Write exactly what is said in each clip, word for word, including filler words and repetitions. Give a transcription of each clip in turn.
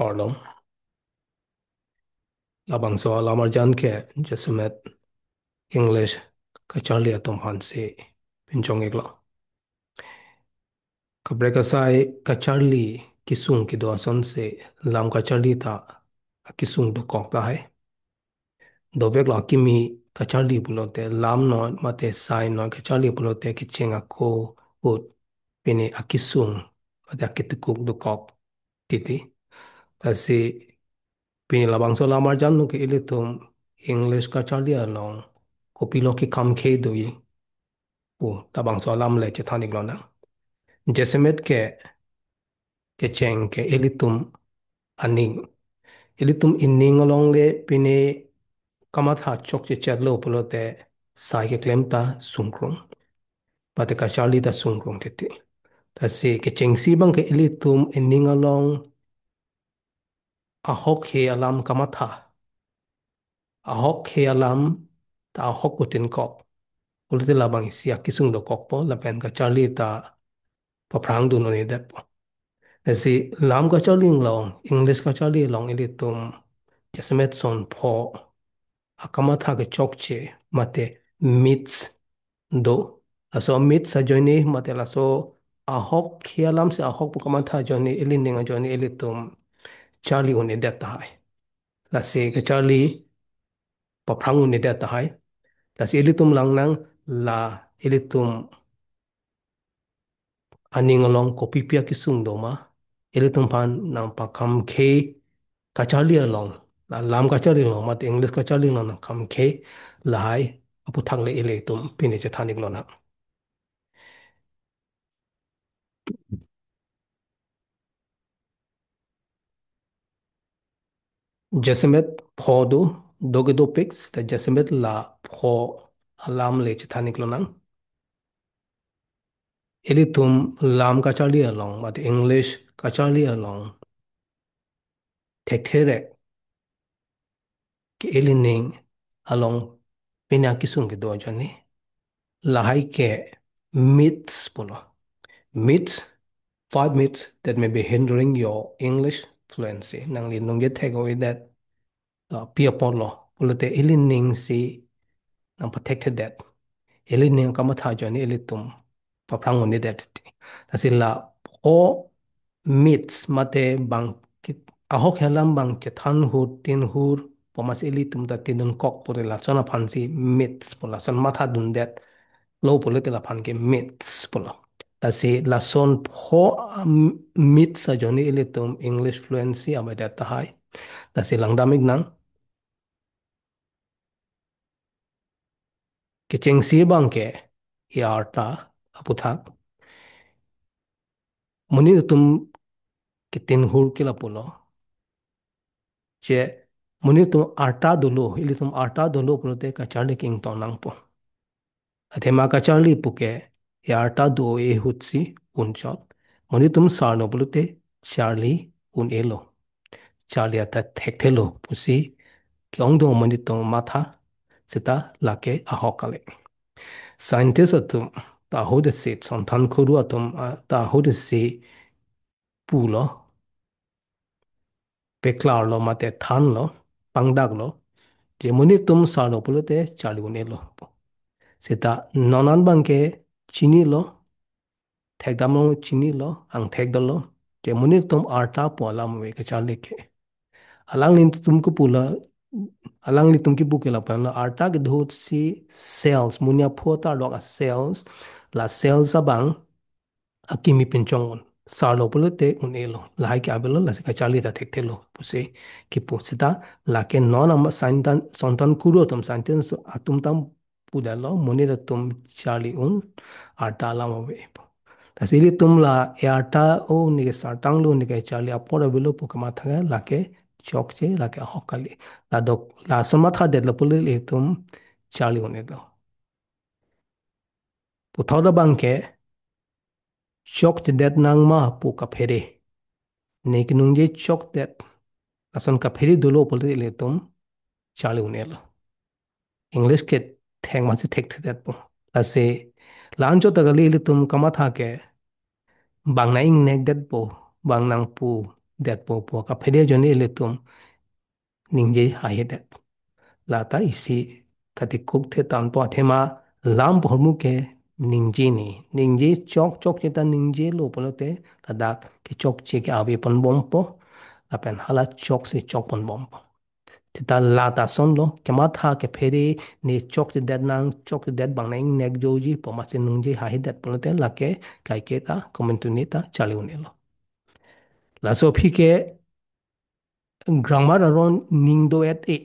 Kardom. Labangso alam arjan ke jasemet English kacharli atum aphansi pinchong-iklo. Kaprek asai kacharli kesung kedo asonsi lam kacharli ta akesung dokok tahai. Doveklo akimi kacharli pulote lam non mate sai non kacharli pulote kecheng ako ahut pine akesung mate aketekuk dokok titi. Lasi pine labangso alam arjan along ke ilitum English kacharli along kopilo kekhamkhe do-i pu labangso alam le chethan-iklonang. Jasemet ke kecheng ke ilitum aning. Ilitum ining along le pine kamatha chokche chetlo pulote sai keklem ta sungkrung. Mate kacharli ta sungkrung titi. Lasi kechengsi abang ke ilitum ining along ahokhe alam kamatha. Ahokhe alam ta ahok pu tinkok. Pulote labang isi akesung dokokpo lapen kacharli ta paphrangdun un-edetpo. Lasi lam kacharli along, English kacharli along ilitum jasemet son pho akamatha kechokche mate myths do. Laso myths ajoine mate laso ahokhe alamsi ahok pu kamatha ajoine ilining ajoine ilitum charli un-edet tahai. Lasi kacharli paphrang un-edet tahai. Lasi ilitum langnang la ilitum aning along kopipi akesung doma. Ilitum aphan nangpakhamkhe kacharli along, la lam kacharli along, mate English kacharli along nangkhamkhe lahai aputhak le ilitum pine chethan-iklonang. Jasemet pho do, do kedopik, ta jasemet la pho alam le chethan-iklonang. Ilitum lam kacharli along, mate English kacharli along thekthe-rek ke ilining along pine akesung kedo ajoine. Lahai ke myths pulo. Myths, five myths that may be hindering your English fluency. Nangli nungje thek-o-edet, uh, pi apotlo pulote ilining si nangpathekthedet. Ilining kamatha ajoine ilitum paphrang un-edet titi. Lasi la pho myths mate bang kit-, ahokhe alam bang chethan ahut tin ahut pu masi ilitum ta tindunkok pulote lason aphansi myths pu lason mathadundetlo pulote laphan ke myths pulo. Lasi lason pho, um, myths ajoine ilitum English fluency avedet tahai. Lasi langdam-iknang. Kechengsi abang ke e-arta aputhak. Monit atum ke tin ahut ke lapulo. Je monit atum arta dolo, ilitum arta dolo pulote kacharli ke ingtong nangpo. Athema kacharli puke e-arta do-e ahutsi unchot. Monit atum sarno pulote charli un-elo. Charli ta thekthelo pusi ke-ongdung monit atum matha seta lake ahok kali. Scientist atum ta ahut isi, Songthan Kuru atum, ah, ta ahut isi pulo, peklarlo mate thanlo, pangdaklo, je monit atum sarlo pulote charli un-elo. Seta non an abang ke chinilo, thekdamlo chinilo, angthek dolo, je monit atum arta pu alam ave kacharli ke. Alanglitum kepu la, alanglitum kepu ke lapulo, arta kedo ahutsi cells, monit aphu tarlok a-cells, la cells abang akimi pinchong un. Sarlo pulote un-elo. Lahai ke avelo, lasi kacharli ta thekthelo pusi kepu seta lake non ama Songthan, Songthan Kuru atum, scientist atum ta pudetlo, monit atum charli un, arta alam ave. Lasi ilitum la e-arta o neke sartanglo, neke charli apor avelo pu kamatha ke lake chokche, lake ahok kali. La dok, lason mathadetlo pulote ilitum charli un-elo. Puthot abang ke chokchedet nangma pu kaphere. Ne kenungje chokdet, lason kaphere dolo pulote ilitum charli un-elo. English ke thek masi thekthedetpo. Lasi la-anchot ta kali, ilitum kamatha ke bang nang-ingnekdetpo, bang nangpu detpo pu kaphere ajoine ilitum ningje haihedet. Lata isi katikuk the tangpo athema lam ahormu ke ningje ni. Ningje chok chok seta ningjelo pulote ladak kechokche ke ave ponbompo. Lapen hala chokche chok ponbompo. Seta lata asonlo kematha kephere ne chokchedet nang chokchedet abang nang ingnek joji pu amatsi ningje haihedet pulote lake kaiketa komantu ne ta charli un-elo. Laso aphi ke grammar aron ning do-et-e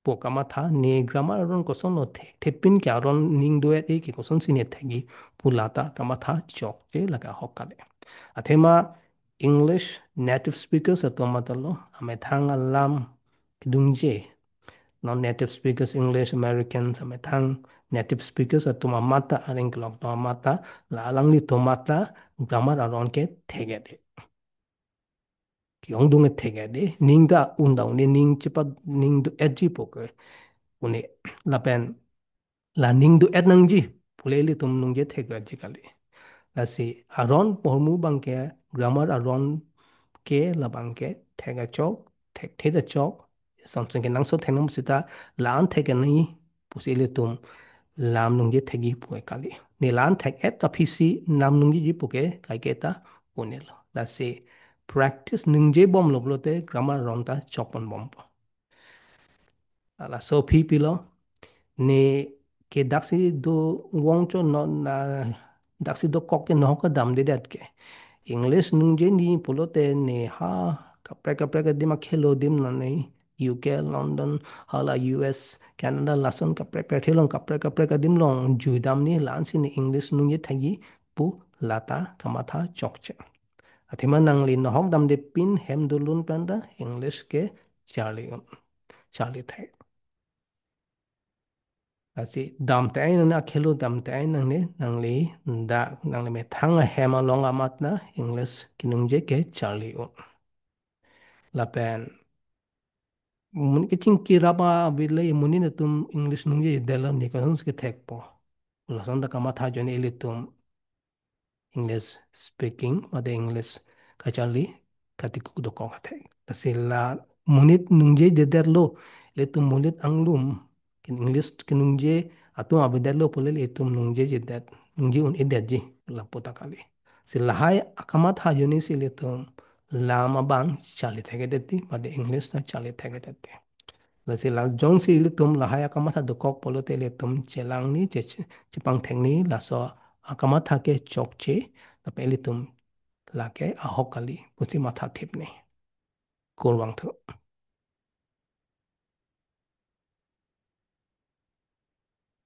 pu kamatha ne grammar aron kosonlo thek, thepin ke aron ning do-et-e ke kosonsi ne thekji pu lata kamatha chokche lake ahok kali. Athema English native speakers atum matalo amethang alam kedungje, non native speakers, English, Americans, amethang native speakers atum amat ta, areng kelok atum amat ta, la alanglitum amat ta grammar aron ke thek-et-e. Ke-ongdung thek-et-e, ning ta undang ne ning chepa ning do-etji pu ke. Une lapen la ning do-et nangji pule ilitum ningje thek-etji kali. Lasi aron ahormu abang ke grammar aron ke labang ke thek-et chok, thekthe-et chok, samsung ke nangso thek nang seta la-an thek-et nangji pusi ilitum lam ningje thekji pu kali. Ne la-an thek-et aphi si lam ningjeji pu ke kaiketa un-elo. Lasi practice ningjebomlo pulote grammar aron ta chok ponbompo. Laso aphi pilo ne ke daksi do vangcho non na daksi dokok ke nohok kedamdedet ke. English ningje ni pulote ne ha kaprek kaprek adim akhelo adim nang ne U K, London, hala U S, Canada lason kaprek kaprek thelong kaprek kaprek adim along juidam ni la-ansi ne English ningje thekji pu lata kamatha chokche. Athema nangli nohok damdepin hem dolun pen ta English ke charli un, charli thek. Lasi dam te ai nang ne akhelo dam te ai nang ne nangli dak nangli methang ahem along amat ta English keningje ke charli un. Lapen mun kechingki rap avile monit atum English ningjedetlo ne kosonsi kethekpo. Lason ta kamatha ajoine ilitum English speaking mate English kacharli katikuk dokok athek. Lasi la monit ningjedetlo, ilitum monit anglum ke English keningje atum avedetlo pule ilitum ningjejedet, ningje un-edetji lapu ta kali. Si lahai akamatha ajoine si ilitum lam abang charli thek-et-e mate English ta charli thek-et-e. Lasi la jongsi ilitum lahai akamatha dokok pulote ilitum chelang ni che, che, chepangthek ni laso akamatha ke chokche, lapen ilitum lake ahok kali pusi mathathip ni. Kurvangthu.